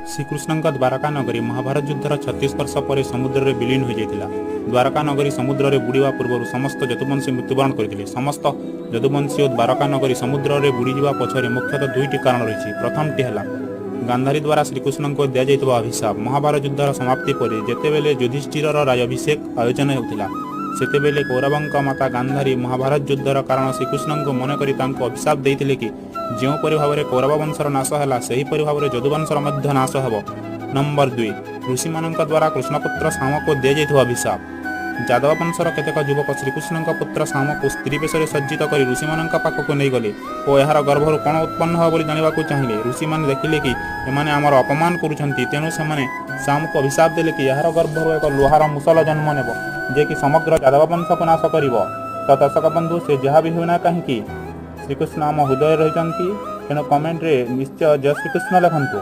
ଶ୍ରୀକୃଷ୍ଣଙ୍କ ଦ୍ୱାରକା ନଗରୀ ମହାଭାରତ ଯୁଦ୍ଧର 36 ବର୍ଷ ପରେ ସମୁଦ୍ରରେ ବିଲୀନ ହୋଇଯାଇଥିଲା। ଦ୍ୱାରକା ନଗରୀ ସମୁଦ୍ରରେ ବୁଡ଼ିବା ପୂର୍ବରୁ ସମସ୍ତ ଯଦୁବଂଶୀ ମୃତ୍ୟୁବରଣ କରିଥିଲେ। ସମସ୍ତ ଯଦୁବଂଶୀ ଓ ଦ୍ୱାରକା ନଗରୀ ସମୁଦ୍ରରେ ବୁଡ଼ିଯିବା ପଛରେ ମୁଖ୍ୟତଃ ଦୁଇଟି କାରଣ ରହିଛି। ପ୍ରଥମଟି ହେଲା ଗାନ୍ଧାରୀ ଦ୍ୱାରା ଶ୍ରୀକୃଷ୍ଣଙ୍କୁ ଦିଆଯାଇଥିବା ଅଭିଶାପ। ମହାଭାରତ ଯୁଦ୍ଧର ସମାପ୍ତି ପରେ ଯେତେବେଳେ ଯୁଧିଷ୍ଠିରର ରାଜାଭିଷେକ ଆୟୋଜନ ହେଉଥିଲା, ସେତେବେଳେ କୌରବଙ୍କ ମାତା ଗାନ୍ଧାରୀ ମହାଭାରତ ଯୁଦ୍ଧର କାରଣ ଶ୍ରୀକୃଷ୍ଣଙ୍କୁ ମନେକରି ତାଙ୍କୁ ଅଭିଶାପ ଦେଇଥିଲେ କି ଯେଉଁପରି ଭାବରେ କୌରବ ବଂଶର ନାଶ ହେଲା, ସେହିପରି ଭାବରେ ଯଦୁବଂଶର ମଧ୍ୟ ନାଶ ହେବ। ନମ୍ବର 2, ଋଷିମାନଙ୍କ ଦ୍ୱାରା କୃଷ୍ଣପୁତ୍ର ଶାମକୁ ଦିଆଯାଇଥିବା ଅଭିଶାପ। ଯାଦବ ବଂଶର କେତେକ ଯୁବକ ଶ୍ରୀକୃଷ୍ଣଙ୍କ ପୁତ୍ର ଶାମକୁ ସ୍ତ୍ରୀ ବେଶରେ ସଜ୍ଜିତ କରି ଋଷିମାନଙ୍କ ପାଖକୁ ନେଇଗଲେ ଓ ଏହାର ଗର୍ଭରୁ କ'ଣ ଉତ୍ପନ୍ନ ହେବ ବୋଲି ଜାଣିବାକୁ ଚାହିଁଲେ। ଋଷିମାନେ ଦେଖିଲେ କି ଏମାନେ ଆମର ଅପମାନ କରୁଛନ୍ତି। ତେଣୁ ସେମାନେ ଶାମକୁ ଅଭିଶାପ ଦେଲେ କି ଏହାର ଗର୍ଭରୁ ଏକ ଲୁହାର ମୁସଲ ଜନ୍ମ ନେବ, ଯେ କି ସମଗ୍ର ଯାଦବ ବଂଶକୁ ନାଶ କରିବ। ତ ଦର୍ଶକ ବନ୍ଧୁ, ସେ ଯାହା ବି ହେଉନା କାହିଁକି, ଶ୍ରୀକୃଷ୍ଣ ଆମ ହୃଦୟରେ ରହିଛନ୍ତି। ତେଣୁ କମେଣ୍ଟରେ ନିଶ୍ଚୟ ଜୟ ଶ୍ରୀକୃଷ୍ଣ ଲେଖନ୍ତୁ।